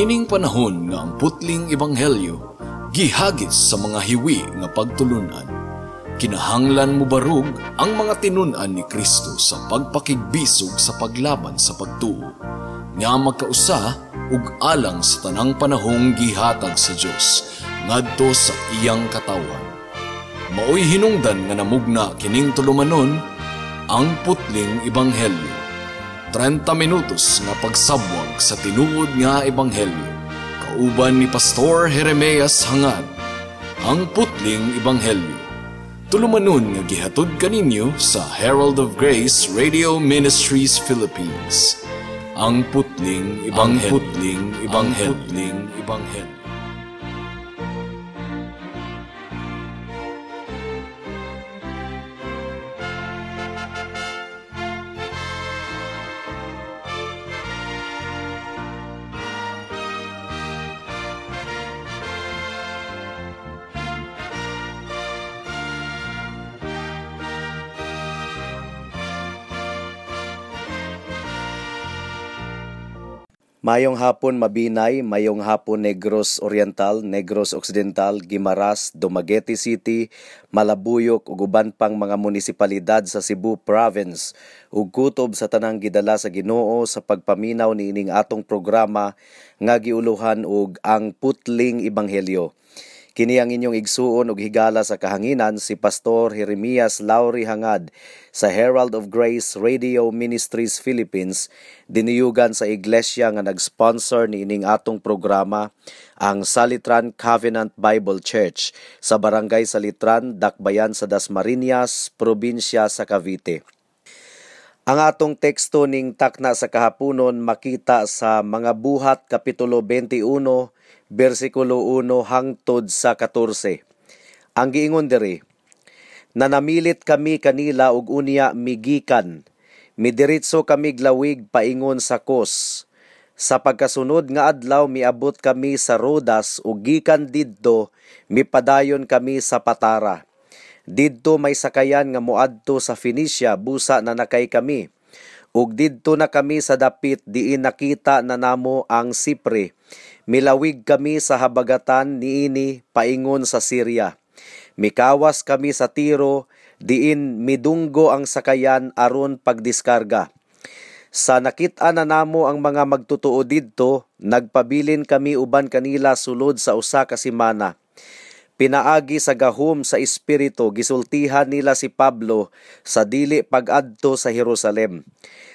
Niining panahon nga ang putling ebanghelyo gihagis sa mga hiwi nga pagtulunan, kinahanglan mobarog ang mga tinun-an ni Kristo sa pagpakigbisog sa paglaban sa pagtuo, nga magkausa ug alang sa tanang panahong gihatag sa Dios ngadto sa iyang katawhan. Maoy hinungdan nga namugna kining tulumanon, ang putling ebanghelyo. 30 minutos nga pagsabwag sa tinuod nga ebanghelyo. Kauban ni Pastor Jeremias Hangad, ang putling ebanghelyo. Tulumanon nga gihatod kaninyo sa Herald of Grace Radio Ministries Philippines. Ang putling ebanghelyo. Ang putling ebanghelyo. Ang putling ebanghelyo. Mayong hapon Mabinay, mayong hapon Negros Oriental, Negros Occidental, Guimaras, Dumaguete City, Malabuyok ug uban pang mga munisipalidad sa Cebu Province ug kutob sa tanang gidala sa Ginoo sa pagpaminaw niining atong programa nga giuluhan og ang Putling Ebanghelyo. Kini ang inyong igsuon og higala sa kahanginan, si Pastor Jeremias Lauri Hangad sa Herald of Grace Radio Ministries Philippines, diniyugan sa iglesia nga nag-sponsor niining atong programa, ang Salitran Covenant Bible Church sa Barangay Salitran, Dakbayan sa Dasmariñas, probinsya sa Cavite. Ang atong teksto ning takna sa kahaponon makita sa Mga Buhat Kapitulo 21, versikulo 1 hangtod sa 14. Ang giingon diri, nanamilit kami kanila ug unya migikan, midiretso kami glawig paingon sa Kos. Sa pagkasunod nga adlaw miabot kami sa Rodas ug gikan didto mipadayon kami sa Patara. Didto may sakayan nga moadto sa Phoenicia, busa nanakay kami. Ug didto na kami sa dapit diin nakita na namo ang Sipre. Milawig kami sa habagatan niini paingon sa Syria. Mikawas kami sa Tiro, diin midunggo ang sakayan aron pagdiskarga. Sa nakit-an na namo ang mga magtutuo didto, nagpabilin kami uban kanila sulod sa usa ka semana. Pinaagi sa gahom sa Espiritu, gisultihan nila si Pablo sa dili pag-adto sa Jerusalem.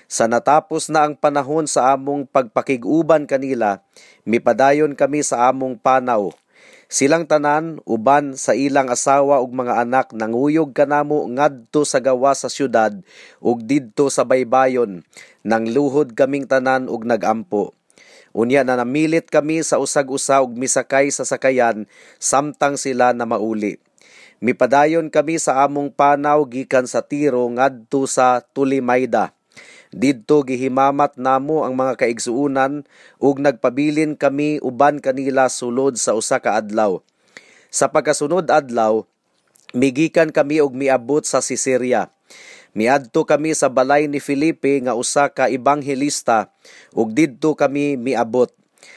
Sa natapos na ang panahon sa among pagpakig-uban kanila, mipadayon kami sa among panaw. Silang tanan, uban sa ilang asawa ug mga anak, nanguyog kanamo ngadto sa gawas sa syudad ug didto sa baybayon. Nangluhod kaming tanan ug nagampo. Unya na namilit kami sa usag-usa ug misakay sa sakayan samtang sila na mauli. Mipadayon kami sa among panaw gikan sa Tiro ngadto sa Tolimaida. Didto gihimamat namo ang mga kaigsuonan ug nagpabilin kami uban kanila sulod sa usa ka adlaw. Sa pagkasunod adlaw, migikan kami ug miabot sa Caesarea. Miadto kami sa balay ni Felipe nga usa ka ebanghelista ug didto kami miabot.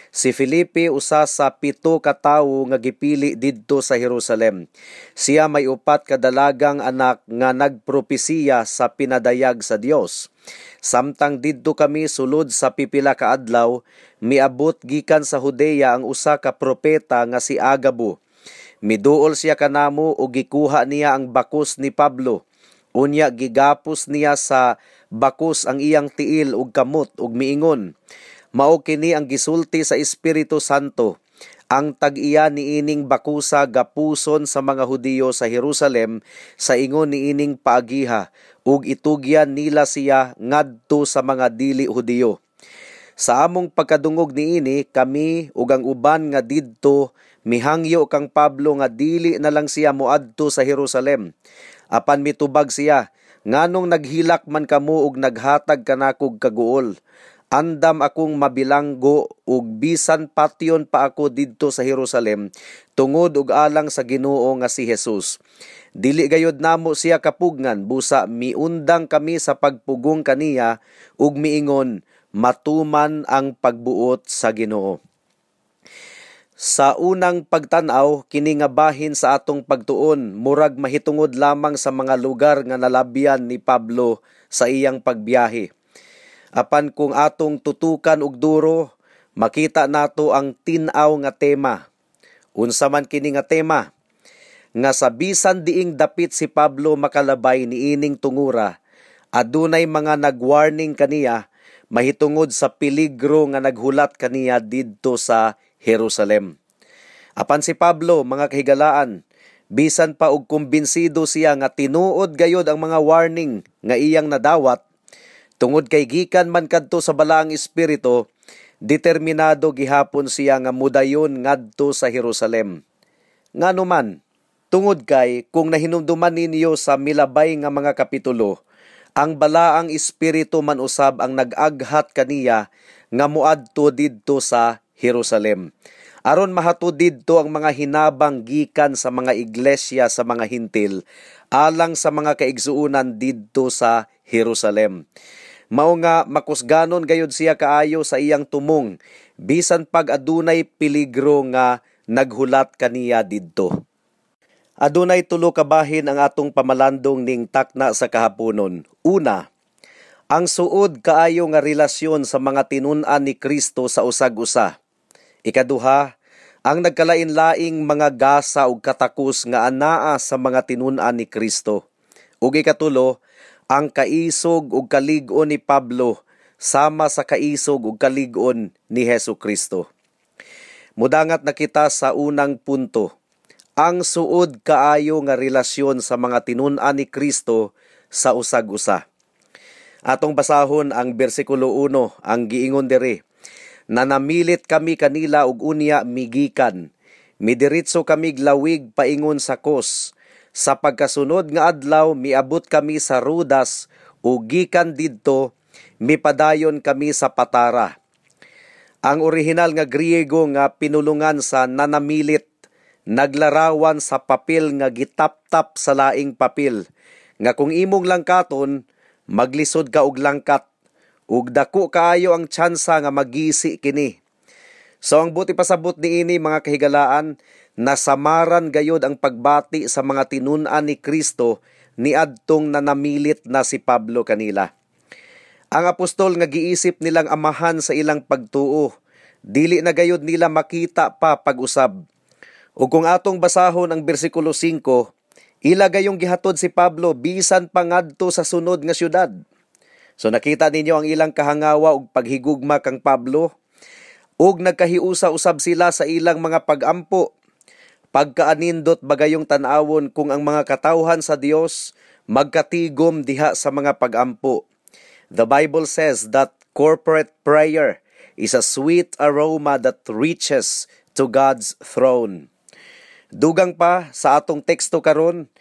Si Felipe usa sa 7 ka tawo nga gipili didto sa Jerusalem. Siya may 4 ka dalagang anak nga nagpropesiya sa pinadayag sa Dios. Samtang didto kami sulod sa pipila ka adlaw, miabot gikan sa Judea ang usa ka propeta nga si Agabo. Miduol siya kanamo ug gikuha niya ang bakos ni Pablo. Unya gigapos niya sa bakos ang iyang tiil ug kamot ug miingon, mao kini ang gisulti sa Espiritu Santo, ang tag-iya niining bakusa gapuson sa mga Hudiyo sa Jerusalem sa ingon niining paagiha ug itugyan nila siya ngadto sa mga dili Hudiyo. Sa among pagkadungog niini, kami ug ang uban nga didto mihangyo kang Pablo nga dili na lang siya moadto sa Jerusalem. Apan mitubag siya, nganong naghilak man kamo ug naghatag kanakog kaguol. Andam akong mabilanggo ug bisan patyon pa ako didto sa Jerusalem tungod og alang sa Ginoo nga si Jesus. Dili gayod namo siya kapugnan, busa miundang kami sa pagpugong kaniya ug miingon, matuman ang pagbuot sa Ginoo. Sa unang pagtan-aw, kini nga bahin sa atong pagtuon murag mahitungod lamang sa mga lugar nga nalabyan ni Pablo sa iyang pagbiyahe. Apan kung atong tutukan og duro, makita nato ang tin-aw nga tema. Unsa man kini nga tema? Nga sa bisan diing dapit si Pablo makalabay niining tungura, adunay mga nagwarning kaniya mahitungod sa peligro nga naghulat kaniya didto sa Jerusalem. Apan si Pablo, mga kahigalaan, bisan pa og kumbinsido siya nga tinuod gayod ang mga warning nga iyang nadawat, tungod kay gikan man kadto sa Balaang Espiritu, determinado gihapon siya nga mudayon ngadto sa Jerusalem. Ngano man? Tungod kay kung nahinumduman ninyo sa milabay nga mga kapitulo, ang Balaang Espiritu man usab ang nag-aghat kaniya nga muadto didto sa Jerusalem, aron mahatod didto ang mga hinabang gikan sa mga iglesia sa mga Hintil alang sa mga kaigsuonan didto sa Jerusalem. Mao nga makusganon gayud siya kaayo sa iyang tumong bisan pag adunay peligro nga naghulat kaniya didto. Adunay tulo ka bahin ang atong pamalandong ning takna sa kahaponon. Una, ang suod kaayo nga relasyon sa mga tinun-an ni Kristo sa usag-usa. Ikaduha, ang nagkalain-laing mga gasa ug katakos nga anaa sa mga tinun-an ni Kristo. Ug ikatulo, ang kaisog ug kalig-on ni Pablo sama sa kaisog ug kalig-on ni Hesus Kristo. Mudangat na kita sa unang punto, ang suod kaayo nga relasyon sa mga tinun-an ni Kristo sa usag-usa. Atong basahon ang bersikulo 1, ang giingon diri: "Nanamilit kami kanila ug unya migikan. Midiretso kami lawig paingon sa Kos. Sa pagkasunod nga adlaw miabot kami sa Rodas ug gikan didto mipadayon kami sa Patara." Ang orihinal nga Griego nga pinulungan sa "nanamilit" naglarawan sa papel nga gitaptap sa laing papel nga kung imong langkaton, maglisod ka og langkat ug dako kaayo ang tsansa nga magisi kini. So ang buot ipasabot niini, mga kahigalaan, nasamaran gayod ang pagbati sa mga tinun-an ni Kristo niadtong nanamilit na si Pablo kanila. Ang apostol nga giisip nilang amahan sa ilang pagtuo, dili na gayod nila makita pa pag-usab. Ug kung atong basahon ang bersikulo 5, ila gayong gihatod si Pablo bisan pa ngadto sa sunod nga syudad. So nakita ninyo ang ilang kahangawa ug paghigugma kang Pablo, ug nagkahiusa usab sila sa ilang mga pagampo. Pagkaanindot bagayong tan-awon kung ang mga katawhan sa Dios magkatigom diha sa mga pagampo. The Bible says that corporate prayer is a sweet aroma that reaches to God's throne. Dugang pa sa atong teksto karon,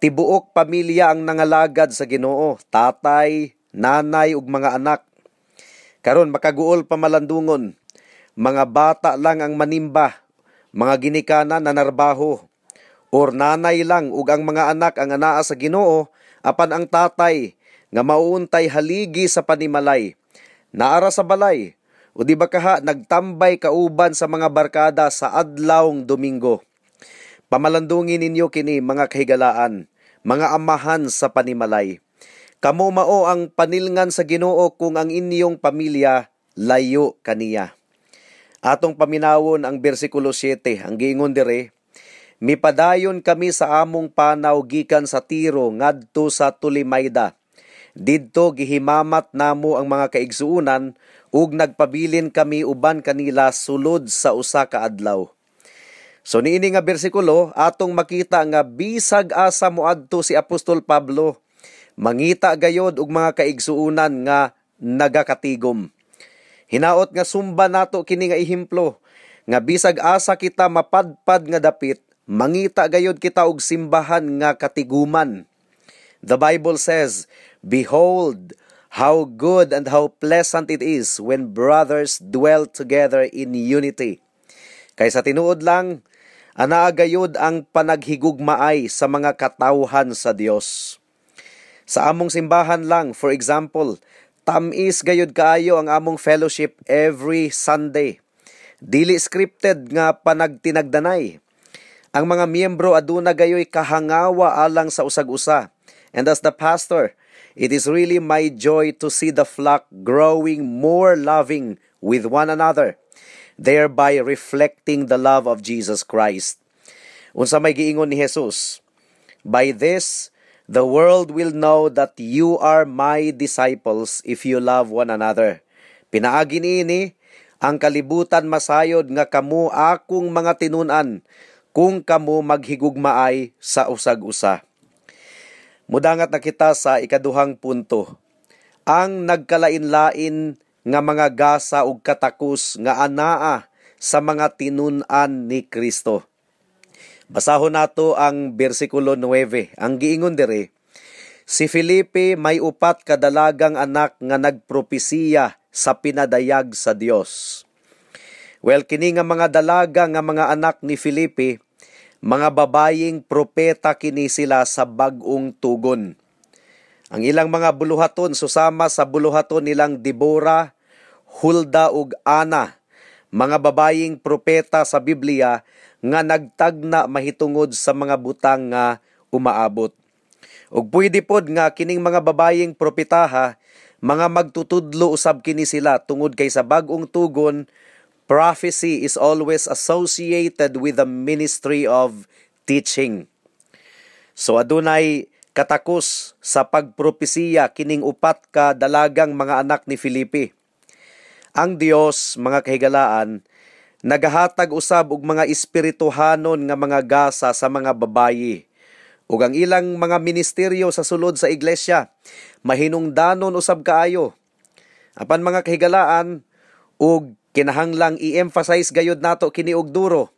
tibuok pamilya ang nangalagad sa Ginoo, tatay, nanay ug mga anak. Karon makaguol pamalandungon, mga bata lang ang manimba, mga ginikanan nanarbaho, or nanay lang ug ang mga anak ang anaa sa Ginoo, apan ang tatay nga mauuntay haligi sa panimalay, naara sa balay, o di ba kaha nagtambay kauban sa mga barkada sa adlawng Domingo. Pamalandungin ninyo kini, mga kahigalaan, mga amahan sa panimalay. Kamo mao ang panilngan sa Ginoo kung ang inyong pamilya layo kaniya. Atong paminawon ang bersikulo 7, ang giingon dire: "Mipadayon kami sa among panaw gikan sa Tiro ngadto sa Tolemaida. Didto gihimamat namo ang mga kaigsuonan ug nagpabilin kami uban kanila sulod sa usa ka adlaw." So niini nga bersikulo, atong makita nga bisag asa moadto si Apostol Pablo, mangita gayod og mga kaigsuonan nga nagakatigom. Hinaot nga sumba nato kini nga ehemplo nga bisag asa kita mapadpad nga dapit, mangita gayod kita og simbahan nga katiguman. The Bible says, "Behold, how good and how pleasant it is when brothers dwell together in unity." Kay sa tinuod lang, anaa gayod ang panaghigugmaay sa mga katawhan sa Dios. Sa among simbahan lang, for example, tamis gayod kaayo ang among fellowship every Sunday. Dili scripted nga panagtinagdanay. Ang mga miyembro aduna gayoy kahangawa alang sa usag-usa. And as the pastor, it is really my joy to see the flock growing more loving with one another, thereby reflecting the love of Jesus Christ. Unsa may giingon ni Jesus? "By this, the world will know that you are my disciples if you love one another." Pinaagi niini, ang kalibutan masayod nga kamo akong mga tinunan kung kamo maghigugmaay sa usag-usa. Mudangat na kita sa ikaduhang punto. Ang nagkalain-lain nga mga gasa ug katakos nga anaa sa mga tinun-an ni Kristo. Basahon nato ang bersikulo 9. Ang giingon diri, si Felipe may upat ka dalagang anak nga nagpropesiya sa pinadayag sa Dios. Well, kini nga mga dalaga nga mga anak ni Felipe, mga babayeng propeta kini sila sa Bag-ong Tugon. Ang ilang mga buluhaton susama sa buluhaton nilang Debora, Hulda ug Ana, mga babayeng propeta sa Biblia nga nagtagna mahitungod sa mga butang nga umaabot. Ug pwede pod nga kining mga babayeng propetaha, mga magtutudlo usab kini sila tungod kay sa Bag-ong Tugon, prophecy is always associated with the ministry of teaching. So adunay katakos sa pagpropesiya kining upat ka dalagang mga anak ni Felipe. Ang Dios, mga kahigalaan, nagahatag usab og mga espirituhanon nga mga gasa sa mga babayi. Ug ang ilang mga ministeryo sa sulod sa iglesia mahinungdanon usab kaayo. Apan, mga kahigalaan, ug kinahanglang i-emphasize gayud nato kini og duro,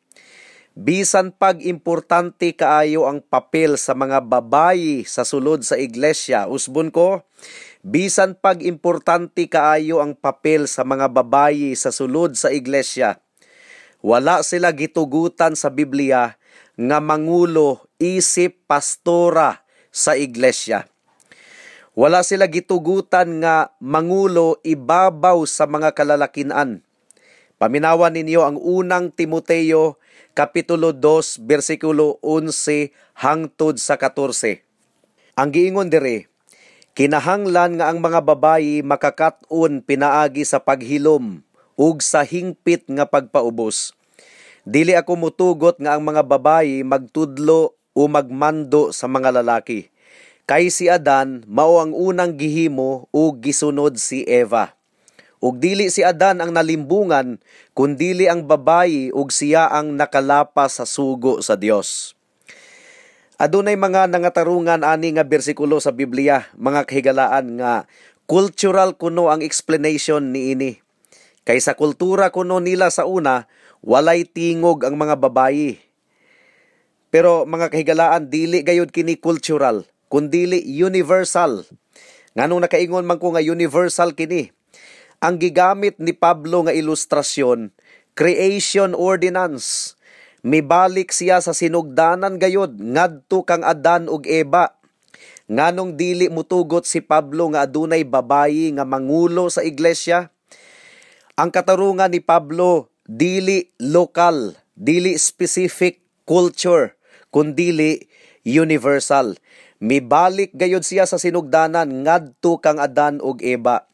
bisan pag importante kaayo ang papel sa mga babayi sa sulod sa iglesia, usbon ko, bisan pag importante kaayo ang papel sa mga babayi sa sulod sa iglesia, wala sila gitugutan sa Biblia nga mangulo isip pastora sa iglesia. Wala sila gitugutan nga mangulo ibabaw sa mga kalalakinan. Paminawan ninyo ang Unang Timoteo kapitulo 2 bersikulo 11 hangtod sa 14. Ang giingon diri, kinahanglan nga ang mga babayi makakat-on pinaagi sa paghilom ug sa hingpit nga pagpaubos. Dili ako mutugot nga ang mga babayi magtudlo o magmando sa mga lalaki. Kay si Adan mao ang unang gihimo ug gisunod si Eva. Ug dili si Adan ang nalimbungan, kundili ang babayi, ug siya ang nakalapas sa sugo sa Dios. Adunay mga nangatarungan ani nga bersikulo sa Biblia, mga kahigalaan, nga cultural kuno ang explanation niini. Kay sa kultura kuno nila sa una, walay tingog ang mga babayi. Pero, mga kahigalaan, dili gayud kini cultural, kundili universal. Nganong nakaingon man ko nga universal kini? Ang gigamit ni Pablo nga ilustrasyon, creation ordinance. Mibalik siya sa sinugdanan gayod ngadto kang Adan ug Eva. Nganong dili mutugot si Pablo nga adunay babayi nga mangulo sa iglesia? Ang katarungan ni Pablo dili lokal, dili specific culture, kundili universal. Mibalik gayod siya sa sinugdanan ngadto kang Adan ug Eva.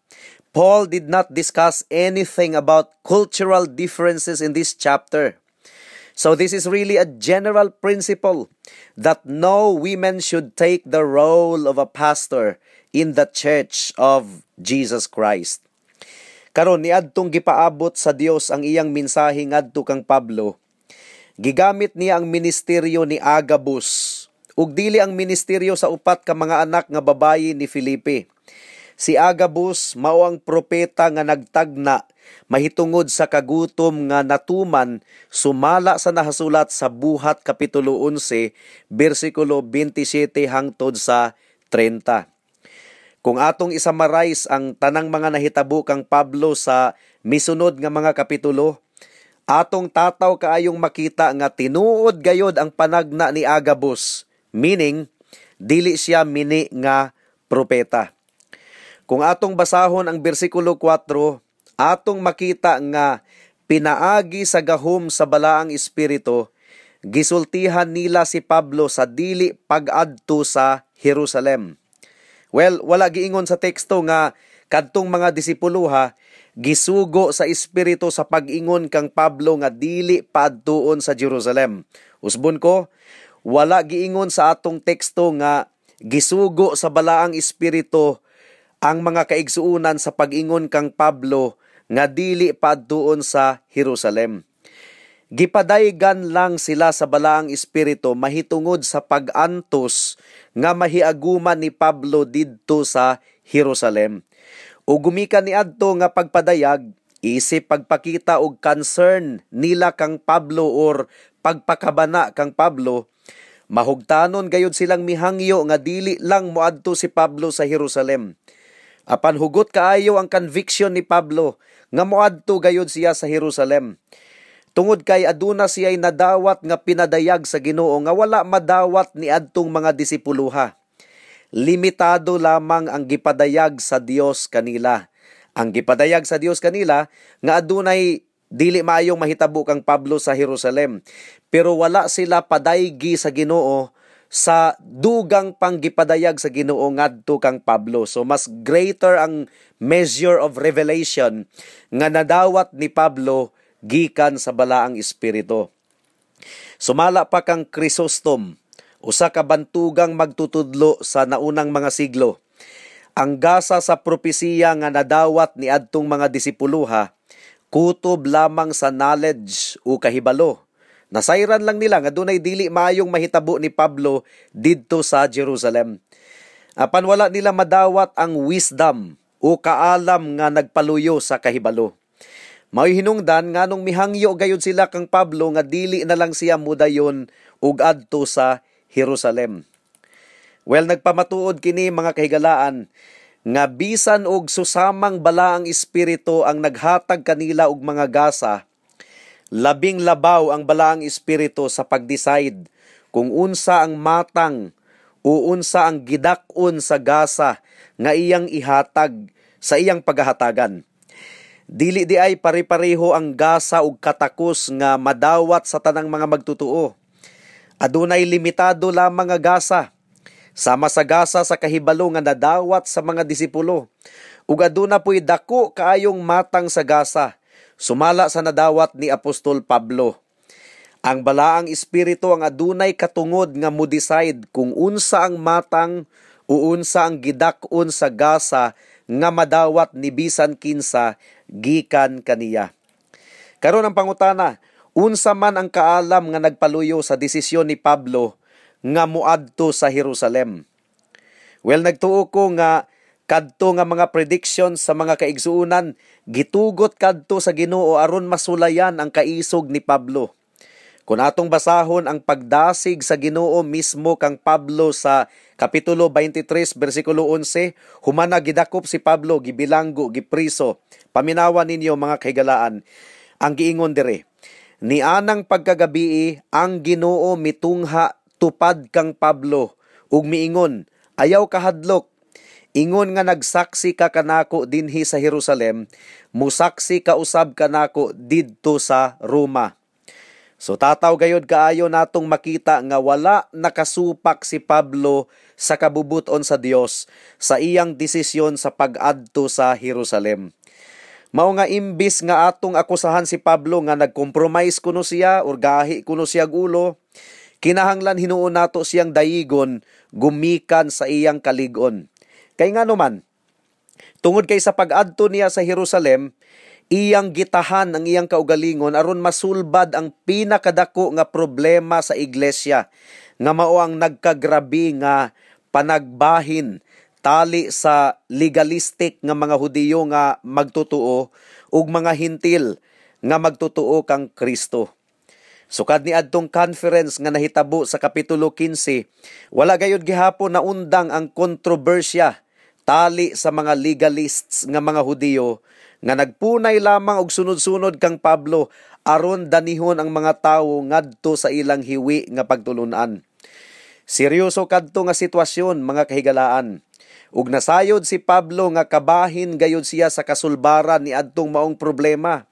Paul did not discuss anything about cultural differences in this chapter. So this is really a general principle that no women should take the role of a pastor in the church of Jesus Christ. Karon, niadtong gipaabot sa Dios ang iyang mensahe ngadto kang Pablo, gigamit niya ang ministeryo ni Agabus ug dili ang ministeryo sa upat ka mga anak nga babayi ni Felipe. Si Agabus mao ang propeta nga nagtagna mahitungod sa kagutom nga natuman sumala sa nahasulat sa Buhat kapitulo 11 bersikulo 27 hangtod sa 30. Kung atong i-summarize ang tanang mga nahitabo kang Pablo sa misunod nga mga kapitulo, atong tataw kaayong makita nga tinuod gayod ang panagna ni Agabus, meaning dili siya mini nga propeta. Kung atong basahon ang bersikulo 4, atong makita nga Pinaagi sa gahom sa Balaang Espiritu, gisultihan nila si Pablo sa dili pag-adto sa Jerusalem. Well, wala giingon sa teksto nga kadtong mga disipuloha gisugo sa Espiritu sa pag-ingon kang Pablo nga dili paadtuon sa Jerusalem. Usbon ko, wala giingon sa atong teksto nga gisugo sa Balaang Espiritu ang mga kaigsuonan sa pag-ingon kang Pablo nga dili paadtuon sa Jerusalem. Gipadaygan lang sila sa Balaang Espiritu mahitungod sa pag-antos nga mahiaguman ni Pablo didto sa Jerusalem. O gumikan niadto nga pagpadayag, isip pagpakita og concern nila kang Pablo or pagpakabana kang Pablo, mahugtanon gayud silang mihangyo nga dili lang moadto si Pablo sa Jerusalem. Apan hugot kaayo ang conviction ni Pablo nga moadto gayud siya sa Jerusalem. Tungod kay aduna siya'y nadawat nga pinadayag sa Ginoo nga wala madawat ni adtong mga disipuluha. Limitado lamang ang gipadayag sa Dios kanila. Ang gipadayag sa Dios kanila nga adunay dili maayong mahitabo kang Pablo sa Jerusalem. Pero wala sila padaygi sa Ginoo sa dugang panggipadayag sa Ginoo ngadto kang Pablo. So mas greater ang measure of revelation nga nadawat ni Pablo gikan sa Balaang Espiritu. Sumala pa kang Chrysostom, usa ka bantugang magtutudlo sa naunang mga siglo. Ang gasa sa propesiya nga nadawat ni adtong mga disipuluha, kutob lamang sa knowledge o kahibalo. Nasayran lang nila nga dunay dili maayong mahitabo ni Pablo didto sa Jerusalem. Apan wala nila madawat ang wisdom o kaalam nga nagpaluyo sa kahibalo. Mao'y hinungdan nganong mihangyo gayud sila kang Pablo nga dili na lang siya mudayon ug adto sa Jerusalem. Well, nagpamatuod kini, mga kahigalaan, nga bisan og susamang Balaang Espiritu ang naghatag kanila og mga gasa, labing labaw ang Balaang Espiritu sa pag-decide kung unsa ang matang o unsa ang gidak-on sa gasa nga iyang ihatag sa iyang paghahatagan. Dili di ay pare-pareho ang gasa ug katakos nga madawat sa tanang mga magtutuo. Adunay limitado lamang nga gasa, sama sa gasa sa kahibalo nga nadawat sa mga disipulo. Ug aduna po'y dako kaayong matang sa gasa, sumala sa nadawat ni Apostol Pablo. Ang Balaang Espiritu ang adunay katungod nga mo decide kung unsa ang matang o unsa ang gidak-on sa gasa nga madawat ni bisan kinsa gikan kaniya. Karon ang pangutana, unsa man ang kaalam nga nagpaluyo sa desisyon ni Pablo nga moadto sa Jerusalem? Well, nagtuo ko nga kadto nga mga predictions sa mga kaigsuonan gitugot kadto sa Ginoo aron masulayan ang kaisog ni Pablo. Kung atong basahon ang pagdasig sa Ginoo mismo kang Pablo sa Kapitulo 23, versikulo 11, humana gidakop si Pablo, gibilanggo, gipriso. Paminawa ninyo, mga kahigalaan, ang giingon dire. Nianang pagkagabii, ang Ginoo mitungha tupad kang Pablo ug miingon, "Ayaw kahadlok. Ingon nga nagsaksi ka kanako dinhi sa Jerusalem, musaksi ka usab kanako didto sa Roma." So tataw gayod kaayo natong makita nga wala nakasupak si Pablo sa kabubuton sa Dios sa iyang desisyon sa pag-adto sa Jerusalem. Mao nga imbis nga atong akusahan si Pablo nga nag-compromise kuno siya or gahi kuno siya ulo, kinahanglan hinuon nato siyang dayigon gumikan sa iyang kalig-on. Kay ngano man, tungod kay sa pag-adto niya sa Jerusalem, iyang gitahan ang iyang kaugalingon aron masulbad ang pinakadako nga problema sa iglesia nga mao ang nagkagrabe nga panagbahin tali sa legalistic nga mga Hudiyo nga magtutuo ug mga Hintil nga magtutuo kang Kristo. Sukad ni adtong conference nga nahitabo sa Kapitulo 15, wala gayud gihapon naundang ang kontrobersya tali sa mga legalists nga mga Hudiyo nga nagpunay lamang og sunod-sunod kang Pablo aron danihon ang mga tawo ngadto sa ilang hiwi nga pagtulunan. Seryoso kadto nga sitwasyon, mga kahigalaan. Ug nasayod si Pablo nga kabahin gayud siya sa kasulbaran ni adtong maong problema.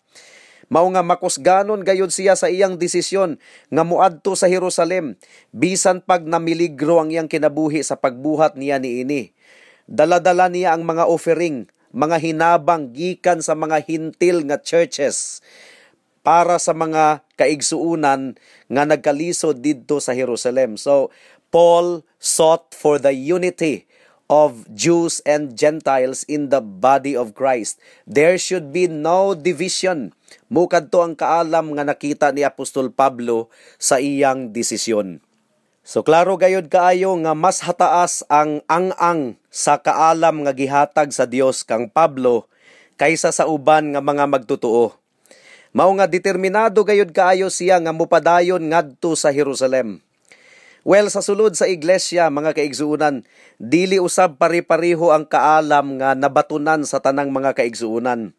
Mao nga makusganon gayud siya sa iyang desisyon nga moadto sa Jerusalem bisan pag namiligro ang iyang kinabuhi sa pagbuhat niya niini. Dala-dala niya ang mga offering, mga hinabang gikan sa mga Hentil nga churches para sa mga kaigsuunan nga nagkalisod didto sa Jerusalem. So Paul sought for the unity of Jews and Gentiles in the body of Christ. There should be no division. Mao kadto ang kaalam nga nakita ni Apostol Pablo sa iyang desisyon. So klaro gayud kaayo nga mas hataas ang ang-ang sa kaalam nga gihatag sa Dios kang Pablo kaysa sa uban nga mga magtutuo. Mao nga determinado gayud kaayo siya nga mupadayon ngadto sa Jerusalem. Well, sa sulod sa iglesia, mga kaigsuunan, dili usab pare-pareho ang kaalam nga nabatunan sa tanang mga kaigsuunan.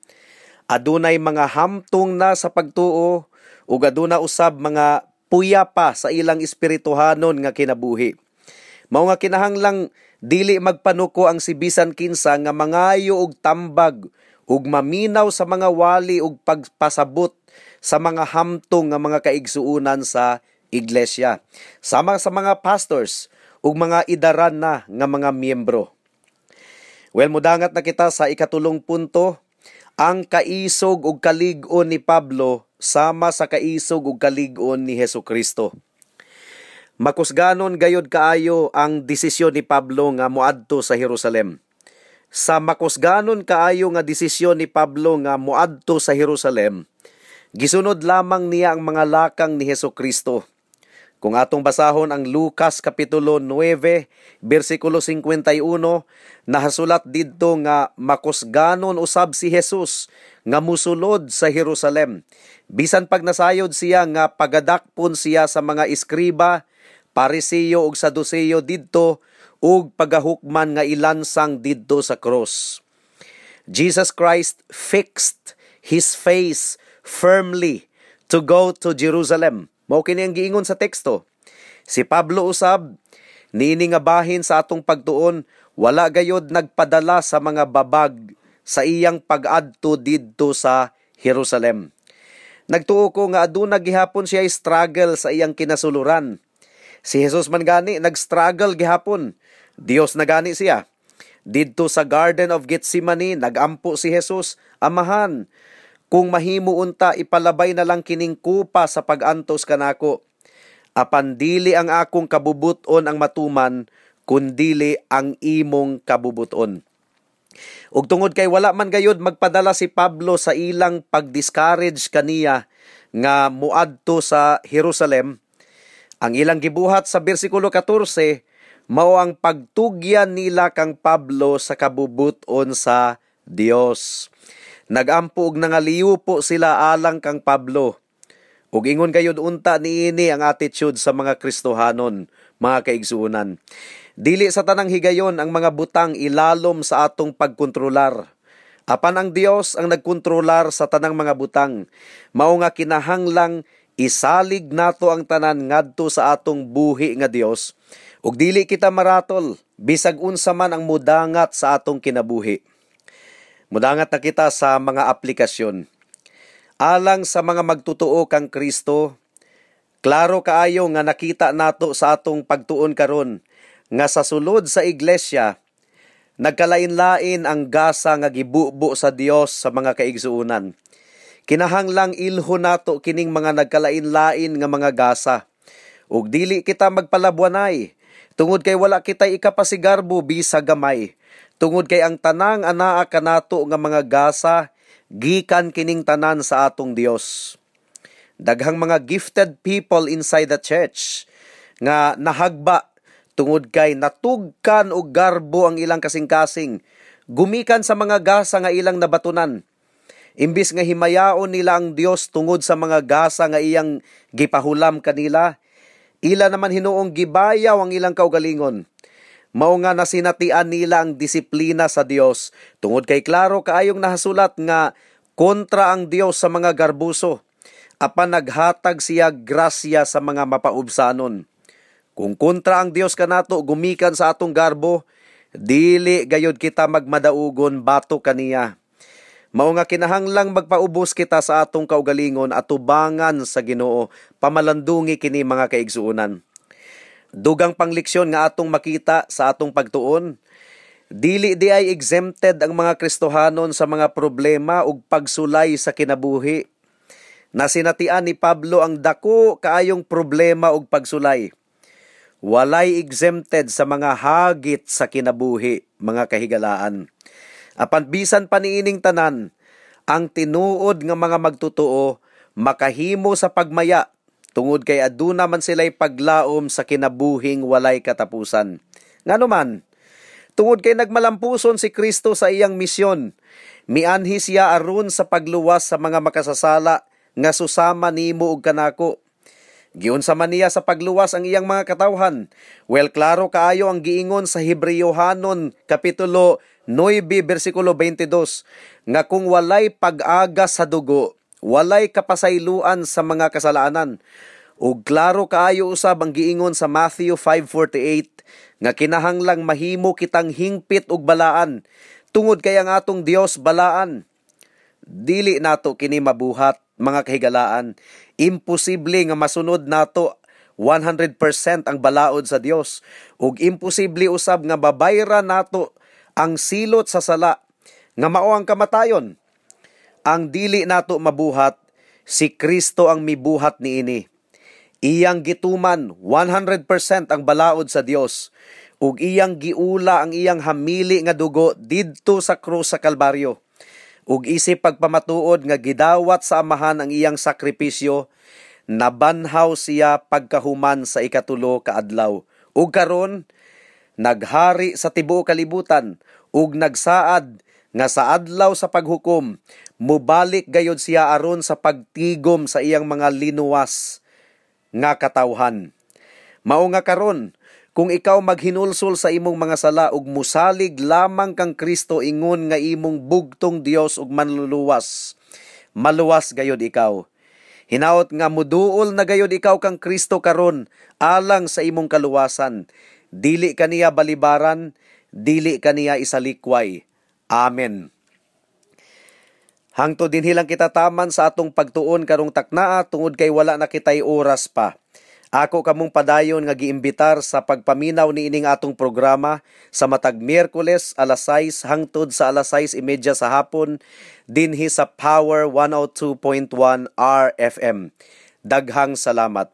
Adunay mga hamtong na sa pagtuo ug aduna usab mga puya pa sa ilang espirituhanon nga kinabuhi. Mao nga kinahanglang dili magpanuko ang si bisan kinsa nga mangayo og tambag ug maminaw sa mga wali ug pagpasabot sa mga hamtong nga mga kaigsuunan sa iglesia, sama sa mga pastors ug mga idaran na nga mga miyembro. Well, mudangat na kita sa ikatulong punto, ang kaisog ug kalig-on ni Pablo sama sa kaisog ug kalig-on ni Hesukristo. Makusganon gayod kaayo ang desisyon ni Pablo nga moadto sa Jerusalem. Sa makusganon kaayo nga desisyon ni Pablo nga moadto sa Jerusalem, gisunod lamang niya ang mga lakang ni Hesukristo. Kung atong basahon ang Lucas Kapitulo 9, bersikulo 51, nahasulat didto nga makusganon usab si Jesus nga musulod sa Jerusalem. Bisan pag nasayod siya nga pagadakpon siya sa mga eskriba, Pariseo ug Saduceo didto ug pagahukman nga ilansang didto sa cross. Jesus Christ fixed his face firmly to go to Jerusalem. Mao kini ang giingon sa teksto. Si Pablo usab niini nga bahin sa atong pagtuon, wala gayod nagpadala sa mga babag sa iyang pag-adto didto sa Jerusalem. Nagtuo ko nga aduna gihapon siya struggle sa iyang kinasuluran. Si Jesus man gani nag-struggle gihapon. Dios na gani siya. Didto sa Garden of Gethsemane, nagampo si Jesus, "Amahan, kung mahimo unta, ipalabay na lang kining kupa sa pag-antos kanako. Apan dili ang akong kabubuton ang matuman, kundili ang imong kabubuton." Ug tungod kay wala man gayud magpadala si Pablo sa ilang pag-discourage kaniya nga muadto sa Jerusalem, ang ilang gibuhat sa bersikulo 14 mao ang pagtugyan nila kang Pablo sa kabubuton sa Dios. Nagampo og nangaliw po sila alang kang Pablo. Ug ingon gayud unta niini ang attitude sa mga Kristohanon, mga kaigsuonan. Dili sa tanang higayon ang mga butang ilalom sa atong pagkontrolar. Apan ang Dios ang nagkontrolar sa tanang mga butang. Mao nga kinahanglang isalig nato ang tanan ngadto sa atong buhi nga Dios ug dili kita maratol bisag unsa man ang mudangat sa atong kinabuhi. Mudangat na kita sa mga aplikasyon. Alang sa mga magtutuo kang Kristo, klaro kaayo nga nakita nato sa atong pagtuon karon nga sa sulod sa iglesia nagkalain-lain ang gasa nga gibubo sa Dios sa mga kaigsuonan. Kinahanglang ilho nato kining mga nagkalain-lain nga mga gasa. Ug dili kita magpalabwanay tungod kay wala kita ikapasigarbo bisa gamay. Tungod kay ang tanang anaa kanato nga mga gasa gikan kining tanan sa atong Dios. Daghang mga gifted people inside the church nga nahagba tungod kay natugkan og garbo ang ilang kasing-kasing, gumikan sa mga gasa nga ilang nabatunan. Imbis nga himayaon nila ang Dios tungod sa mga gasa nga iyang gipahulam kanila, ila naman hinuong gibayaw ang ilang kaugalingon. Mao nga nasinatian nila ang disiplina sa Dios tungod kay klaro kaayong nahasulat nga kontra ang Dios sa mga garbuso, apan naghatag siya grasya sa mga mapaubsanon. Kung kontra ang Dios kanato gumikan sa atong garbo, dili gayod kita magmadaugon batok kaniya. Mao nga kinahanglang magpaubos kita sa atong kaugalingon atubangan sa Ginoo, pamalandungi kini mga kaigsuonan. Dugang pangleksyon nga atong makita sa atong pagtuon, dili di ay exempted ang mga Kristohanon sa mga problema ug pagsulay sa kinabuhi. Nasinatian ni Pablo ang dako kaayong problema ug pagsulay. Walay exempted sa mga hagit sa kinabuhi, mga kahigalaan. Apan bisan pa niining tanan, ang tinuod nga mga magtotoo makahimo sa pagmaya tungod kay aduna man sila'y paglaom sa kinabuhing walay katapusan. Ngano man, tungod kay nagmalampuson si Kristo sa iyang misyon, mianhi siya aron sa pagluwas sa mga makasasala nga susama nimo ug kanako. Giunsa man niya sa pagluwas ang iyang mga katawhan. Well, klaro kaayo ang giingon sa Hebreohanon kapitulo 9 bersikulo 22 nga kung walay pag-aga sa dugo, walay kapasayloan sa mga kasalanan. Ug klaro kaayo usab ang giingon sa Matthew 5:48 nga kinahanglang mahimo kitang hingpit ug balaan tungod kay ang atong Dios balaan. Dili nato kini mabuhat, mga kahigalaan. Imposible nga masunod nato 100% ang balaod sa Dios ug imposible usab nga babayra nato ang silot sa sala nga mao ang kamatayon. Ang dili nato mabuhat, si Kristo ang mibuhat niini. Iyang gituman 100% ang balaod sa Dios ug iyang giula ang iyang hamili nga dugo didto sa krus sa Kalbaryo. Ug isip pagpamatuod nga gidawat sa Amahan ang iyang sakripisyo, nabanhaw siya pagkahuman sa ikatulo ka adlaw. Ug karon naghari sa tibuok kalibutan ug nagsaad nga sa adlaw sa paghukom mubalik gayod siya aron sa pagtigom sa iyang mga linuwas nga katawhan. Mao nga karon, kung ikaw maghinulsol sa imong mga sala ug musalig lamang kang Kristo ingon nga imong bugtong Dios ug manluluwas, maluwas gayod ikaw. Hinaot nga muduol na gayod ikaw kang Kristo karon alang sa imong kaluwasan. Dili kaniya balibaran, dili kaniya isalikway. Amen. Hangtod dinhi lang kita taman sa atong pagtuon karong taknaa tungod kay wala na kitay oras pa. Ako kamong padayon nga giimbitar sa pagpaminaw niining atong programa sa matag Miyerkules alas 6 hangtod sa alas 6:30 sa hapon dinhi sa Power 102.1 RFM. Daghang salamat.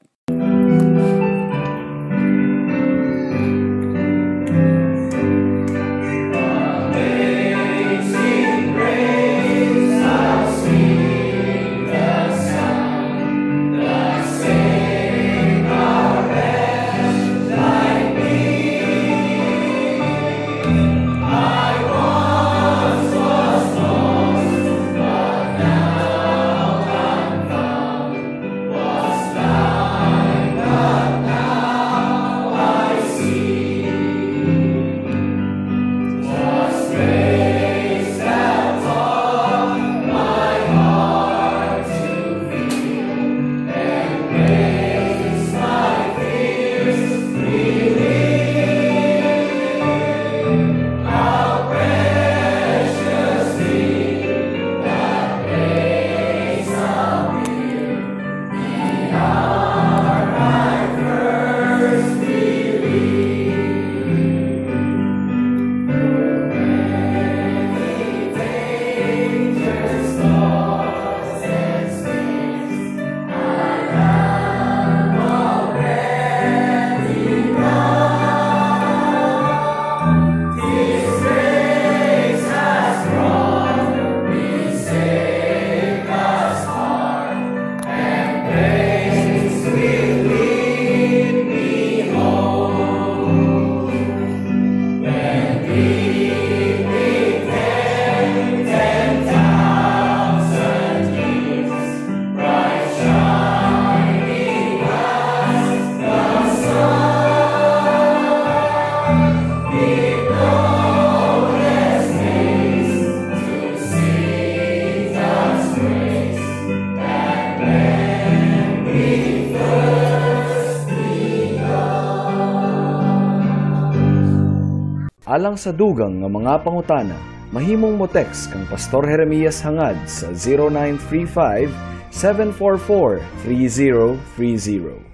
Alang sa dugang nga mga pangutana, Mahimong mo text kang Pastor Jeremias Hangad sa 0935 744 3030.